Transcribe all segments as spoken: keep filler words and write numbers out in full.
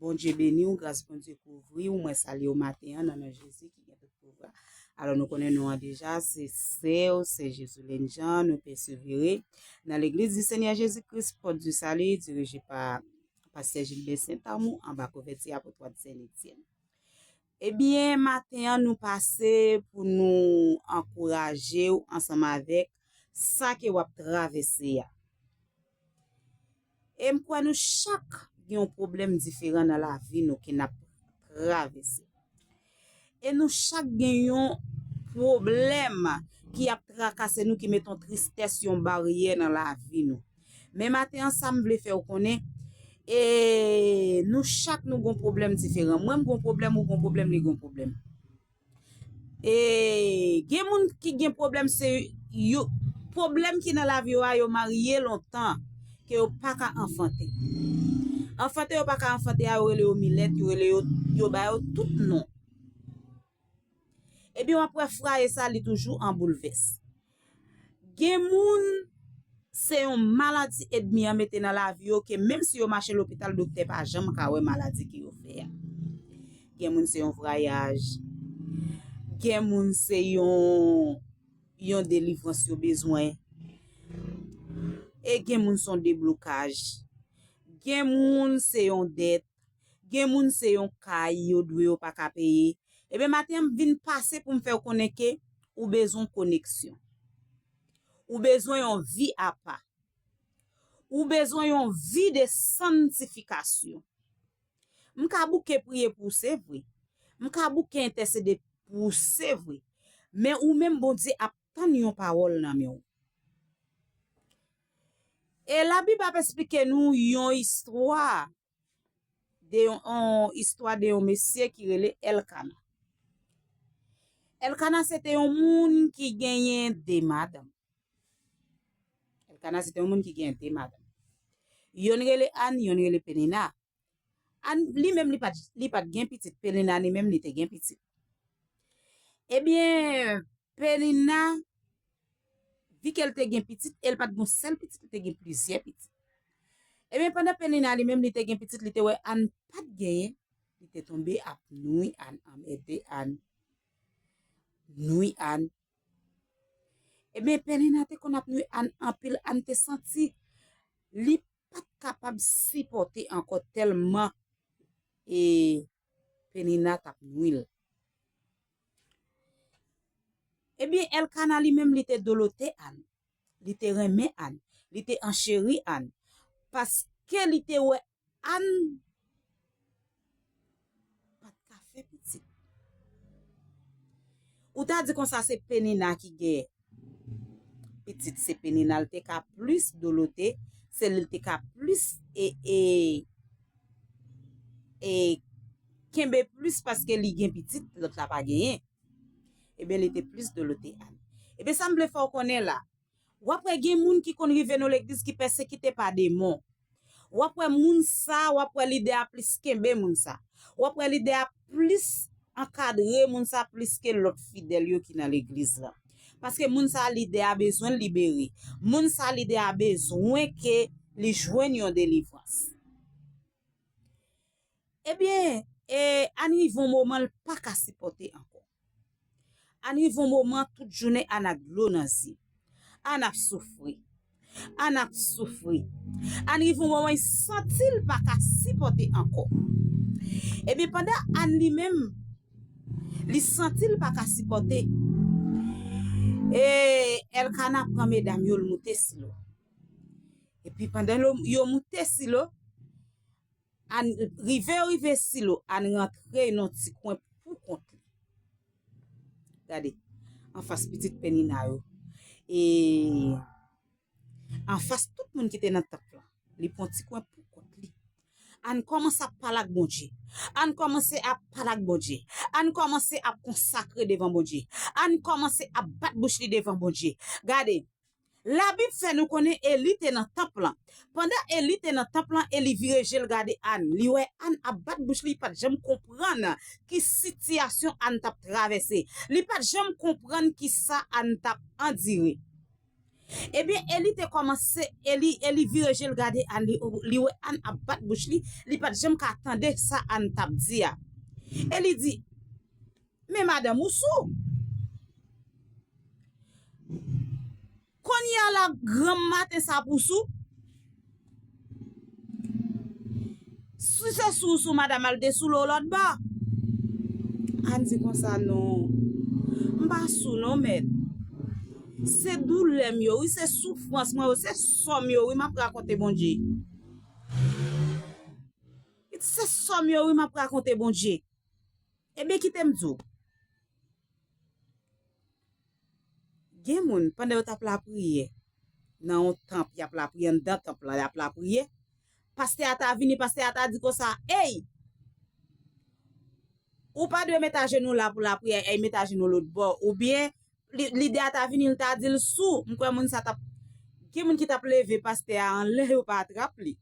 Bondye beni w, gras Bondye kouvri w. Mwen salye w maten an nan non Jezi ki gen tout pouvwa. Alò, nou konnen non an deja, se sè w, sè Jezilèn Jan, nou pèsevere nan Legliz di Senyè Jezi Kris, Pòt di Sali, dirije pa Pastè Gilbert Saint Amour, anba kouvèti Apot Watson Etienne. Ebyen, maten an, nou pase pou nou ankouraje w ansanm avèk sa ke w ap travèse a. E m kwè nou chak gen yon pwoblèm diferan nan lavi nou ke n ap travèse. E nou chak gen yon pwoblèm ki ap trakase nou, ki met yon tristès, yon baryè nan lavi nou. Men maten an, sa m vle fè w konnen, e nou chak nou gon pwoblèm diferan. Mwen, m gon pwoblèm, ou gon pwoblèm, li gon pwoblèm. E gen moun ki gen pwoblèm, se yo, pwoblèm ki nan lavi yo a, yo marye lontan, ke yo pa ka anfante. Anfante, yo pa ka anfante a, yo rele yo milèt, yo rele yo, yo ba yo tout non. Ebyen, w ap wè fwaye sa, li toujou an boulvès. Gen moun, se yon maladi ènmi an mete nan lavi yo, ke menm si yo mache lopital, doktè pa janm ka wè maladi ke yo fè a. Gen moun, se yon vwayaj. Gen moun, se yon, yon delivrans yo bezwen. E gen moun, se yon deblokaj. Gen moun, se yon dèt. Gen moun, se yon kay yo dwe, yo pa ka peye. Ebyen, maten an, m vin pase pou m fè w konnen ke ou bezwen koneksyon. Ou bezwen yon vi apa. Ou bezwen yon vi de santifikasyon. M ka bouke priye pou w, se vre. M ka bouke entèsede pou w, se vre. Men ou menm, Bondye ap tann yon pawòl nan men w. E Labib ap esplike nou yon istwa de yon, yon istwa de yon mesye ki rele Elkana. Elkana se te yon moun ki genyen de madanm. Elkana se te yon moun ki genyen de madanm. Yonn rele Ann, yonn rele Penina. Ann, li menm, li pa t, li pa t gen pitit. Penina, li menm, li te gen pitit. Ebyen, Penina, vi ke l te gen pitit, e l pa t gen yon sèl pitit, li te gen plizyè pitit. Ebyen, pandan Penina, li menm, li te gen pitit, li te wè Ann pa t genyen, li te tonbe ap nwi Ann, anmède Ann, nwi Ann. Ebyen, Penina te konn ap nwi Ann anpil, Ann te santi li pa t kapab sipòte ankò tèlman, e, Penina t ap nwi l. Ebyen, Elkana li menm, li te dolote Ann. Li te renmen Ann. Li te ancheri Ann. Paske li te wè Ann pa t ka fè pitit. Ou ta di konsa se Penina ki gen pitit, se Penina l te ka plis dolote, se li l te ka plis e, e, e kenbe plis paske li gen pitit, lòt la pa genyen. Ebyen, li te plis dolote Ann. Ebyen, sa m vle fè w konnen la, w ap wè gen moun ki konn rive nan legliz ki pèsekite pa demon. W ap wè moun sa, w ap wè lidè a plis kenbe moun sa. W ap wè lidè a plis ankadre moun sa plis ke lòt fidèl yo ki nan legliz la. Paske moun sa, lidè a bezwen libere. Moun sa, lidè a bezwen ke li jwenn yon delivrans. Ebyen, e, Ann rive yon moman l pa ka sipòte ankò. Ann rive yon moman, tout jounen Ann ak dlo nan zye. Ann ap soufri. Ann ap soufri. Ann rive yon moman, li santi l pa ka sipòte ankò. Ebyen, pandan Ann li menm, li santi l pa ka sipòte, e, Elkana pran medam yo, l moute Silo. Epi pandan yo, yo moute Silo, Ann rive, yo rive Silo, Ann rantre nan ti kwen pou kont li. Gade, anfas pitit Penina yo. E anfas tout moun ki te nan tanp lan. Li pran ti kwen pou kont li. Ann kòmanse ap pale ak Bondye. Ann kòmanse ap pale ak Bondye. Ann kòmanse ap konsakre devan Bondye. Ann kòmanse ap bat bouch li devan Bondye. Gade, Labib fè nou konnen Eli te nan tanp lan. Pandan Eli te nan tanp lan, Eli vire je l gade Ann. Li wè Ann ap bat bouch li, li pa t janm konprann ki sitiyasyon Ann t ap travèse. Li pa t janm konprann ki sa Ann t ap andire. Ebyen, Eli te kòmanse, Eli, Eli vire je l gade Ann, li, li wè Ann ap bat bouch li, li pa t janm ka tande sa Ann t ap di a. Eli di, men madanm ou sou. Kounye a la, granm maten sa pou sou. Si se sou, sou madanm al desou lo lòt bò. Ann di konsa, non. M pa sou non, mèt. Se doulè m yo, wi, se soufrans mwen yo, se sò m yo, wi, m ap rakonte Bondye. Se sò m yo, wi, m ap rakonte Bondye. Ebyen, kite m di w. Gen moun, pandan yo t ap lapriyè, nan yon tanp, y ap lapriyè, anndan tanp lan, y ap lapriyè. Pastè a ta vini, pastè a ta di konsa, ey! Ou pa dwe met ajenou la pou lapriyè, ey, met ajenou lòt bò. Oubyen, li- lidè a ta vini, l ta di l sou. M kwè moun sa t ap, gen moun ki t ap leve pastè a anlè, yo pa atrap li.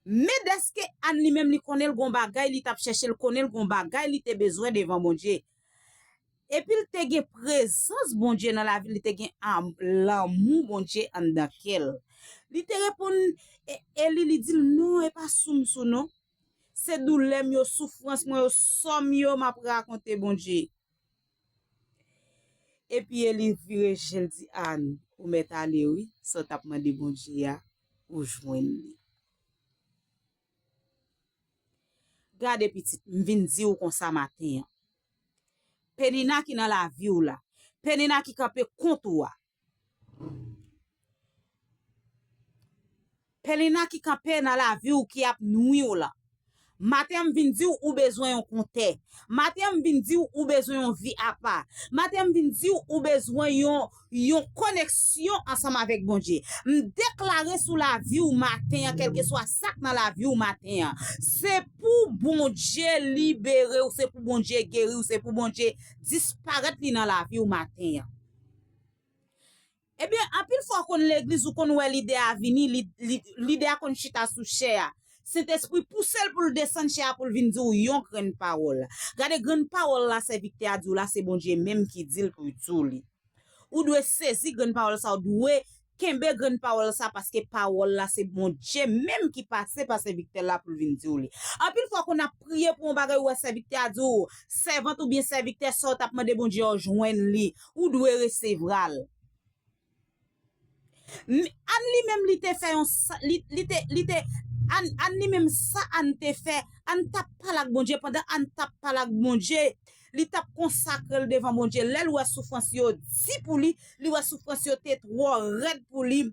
Men dèske Ann li menm li konnen l gon bagay, li t ap chèche l konnen l gon bagay, li te bezwen devan Bondye. Epi l te gen prezans Bondye nan lavi l, li te gen am- lanmou Bondye anndan kè l. Li te reponn e- Eli, li di l, non, e pa sou m sou non. Se doulè m yo, soufrans mwen yo, sò m yo, m ap rakonte Bondye. Epi Eli vire je l di Ann, ou mèt ale wi, sa w t ap mande Bondye a, ou jwenn li. Gade pitit, m vin di w konsa maten an. Penina ki nan lavi w la, Penina ki kanpe kont ou a, Penina ki kanpe nan lavi w ki ap nwi w la. Maten an m vin di w ou bezwen yon kontè. Maten an m vin di w ou bezwen yon vi apa. Maten an m vin di w ou bezwen yon, yon koneksyon ansanm avèk Bondye. M deklare sou lavi w maten an, kèlkeswa sa k nan lavi w maten an. Se pou Bondye libere w, se pou Bondye geri w, se pou Bondye disparèt li nan lavi w maten an. Ebyen, anpil fwa w konn legliz, ou konn wè lidè a vini, li- li- lidè a konn chita sou chè a. Sentespri pouse l pou l desann chè a pou l vin di w yon grenn pawòl. Gade grenn pawòl la sèviktè a di w la, se Bondye menm ki di l pou l di w li. Ou dwe sezi grenn pawòl sa, ou dwe kenbe grenn pawòl sa, paske pawòl la se Bondye menm ki pase pa sèviktè la pou l vin di w li. Anpil fwa konn ap priye pou yon bagay, ou wè sèviktè a di w, sèvant oubyen sèviktè, sa w t ap mande Bondye a, w jwenn li. Ou dwe resevwa l. M- Ann li menm li te fè yon sa- li, li te li te Ann, Ann li menm sa Ann te fè, Ann t ap pale ak Bondye, pandan Ann t ap pale ak Bondye, li t ap konsakre l devan Bondye. Lè l wè soufrans yo di pou li, li wè soufrans yo te twò rèd pou li,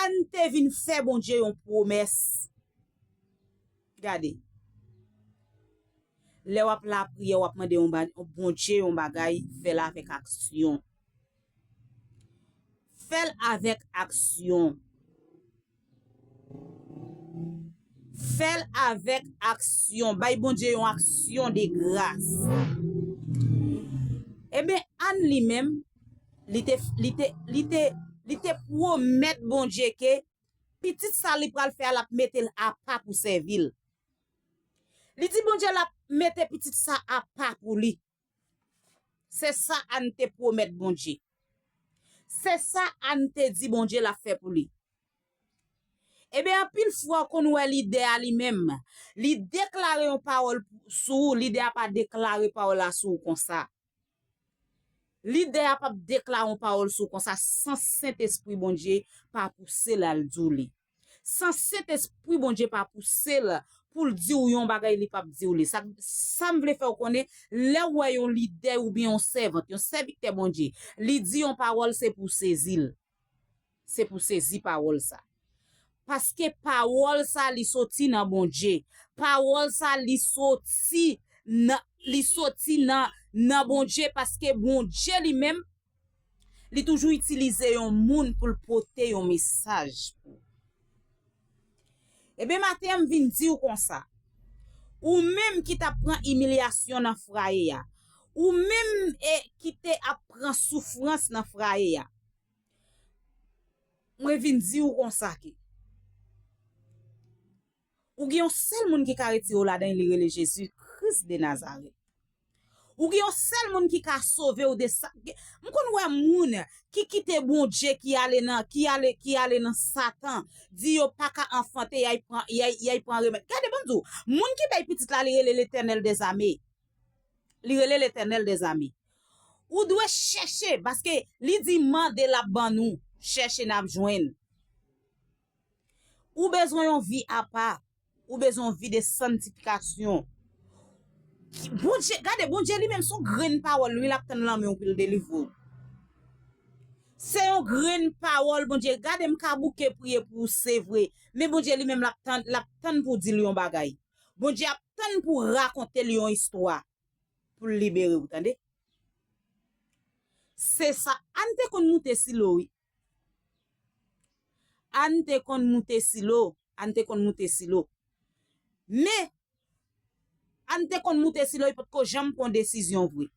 Ann te vin fè Bondye yon pwomès. Gade. Lè w ap lapriyè, w ap mande yon ba- Bondye yon bagay, fè l avèk aksyon. Fè l avèk aksyon. Fè l avèk aksyon. Bay Bondye yon aksyon de gras. Ebyen, Ann li menm, li te, li te, li te, li te pwomèt Bondye ke pitit sa li pral fè a, l ap mete l apa pou sèvi l. Li di Bondye l ap mete pitit sa apa pou li. Se sa Ann te pwomèt Bondye. Se sa Ann te di Bondye l ap fè pou li. Ebyen, anpil fwa, w konn wè lidè a li menm, li deklare yon pawòl sou ou, lidè a pa deklare pawòl la sou ou konsa. Lidè a p ap deklare yon pawòl sou ou konsa san Sentespri Bondye pa pouse l al di w li. San Sentespri Bondye pa pouse l pou l di w yon bagay, li p ap di w li. Sa, sa m vle fè w konnen, lè w wè yon lidè oubyen yon sèvant, yon sèviktè Bondye, li di yon pawòl, se pou w sezi l. Se pou w sezi pawòl sa. Paske pawòl sa, li soti nan Bondye. Pawòl sa, li soti nan, li soti nan, nan Bondye, paske Bondye li menm, li toujou itilize yon moun pou l pote yon mesaj pou ou. Ebyen, maten an, m vin di w konsa. Ou menm ki t ap pran imilyasyon nan fwaye a, ou menm, e, ki te ap pran soufrans nan fwaye a, mwen vin di w konsa ke ou gen yon sèl moun ki ka retire w ladan l, li rele Jezi Kris de Nazarèt. Ou gen yon sèl moun ki ka sove w de sa. M konn wè moun ki kite Bondye, ki ale nan, ki ale, ki ale nan Satan, di yo pa ka anfante, y ay pran, y ay, y ay pran remèd. Gade, ban m di w, moun ki bay pitit la, li rele Letènèl dèzame. Li rele Letènèl dèzame. Ou dwe chèche, paske li di mande, l ap ban nou. Chèche, n ap jwenn. Ou bezwen yon vi apa. Ou bezwen yon vi de santifikasyon. Bondye, gade, Bondye li menm, se yon grenn pawòl, wi, l ap tann nan men w pou l delivre w. Se yon grenn pawòl, Bondye. Gade, m ka bouke priye pou ou, se vre. Men Bondye li menm, l ap tann, l ap tann pou w di l yon bagay. Bondye ap tann pou w rakonte l yon istwa. Pou l libere w, tande. Se sa, Ann te konn moute Silo, wi. Ann te konn moute Silo, Ann te konn moute Silo. Men, Ann te konn moute Silo, li potko janm pran desizyon vre.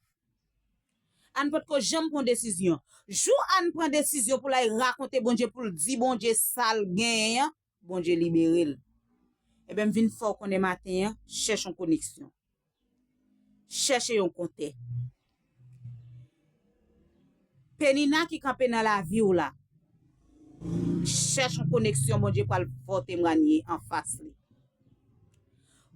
Ann potko janm pran desizyon. Jou Ann pran desizyon pou l al rakonte Bondye, pou l di Bondye sa l genyen an, Bondye libere l. Ebyen, m vin fè w konnen maten an, chèche yon koneksyon. Chèche yon kontè. Penina ki kanpe nan lavi w la, chèche yon koneksyon, Bondye pral fè w temwanye anfas li.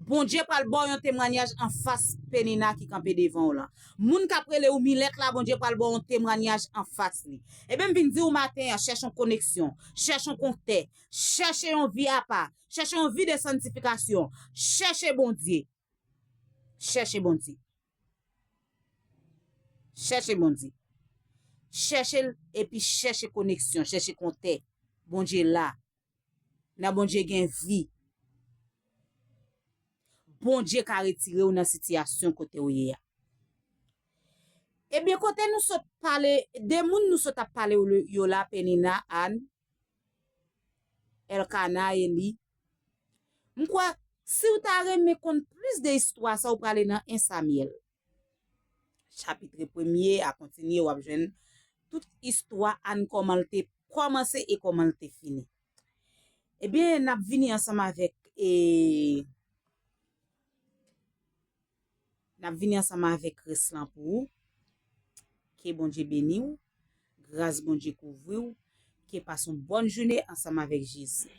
Bondye pral ba w yon temwanyaj anfas Penina ki kanpe devan w lan. Moun k ap rele w Milèt la, Bondye pral ba w yon temwanyaj anfas li. Ebyen, m vin di w maten an, chèche yon koneksyon, chèche yon kontè, chèche yon vi apa, chèche yon vi de santifikasyon, chèche Bondye. Chèche Bondye. Chèche Bondye. Chèche l epi chèche koneksyon, chèche kontè. Bondye la. Nan Bondye gen vi. Bondye ka retire w nan sitiyasyon kote w ye a. Ebyen, kote nou sot pale, de moun nou sot ap pale yo la, Penina, Ann, Elkana, Eli. M kwè, si w ta renmen konn plis de istwa sa, w prale nan en Samyèl. Chapitre premye a kontinye, w ap jwenn tout istwa Ann, kòman l te kòmanse e kòman l te fini. Ebyen, n ap vini ansanm avèk, e, n ap vini ansanm avèk rès lan pou ou. Ke Bondye beni w. Gras Bondye kouvri w. Ke pase yon bòn jounen ansanm avèk Jezi.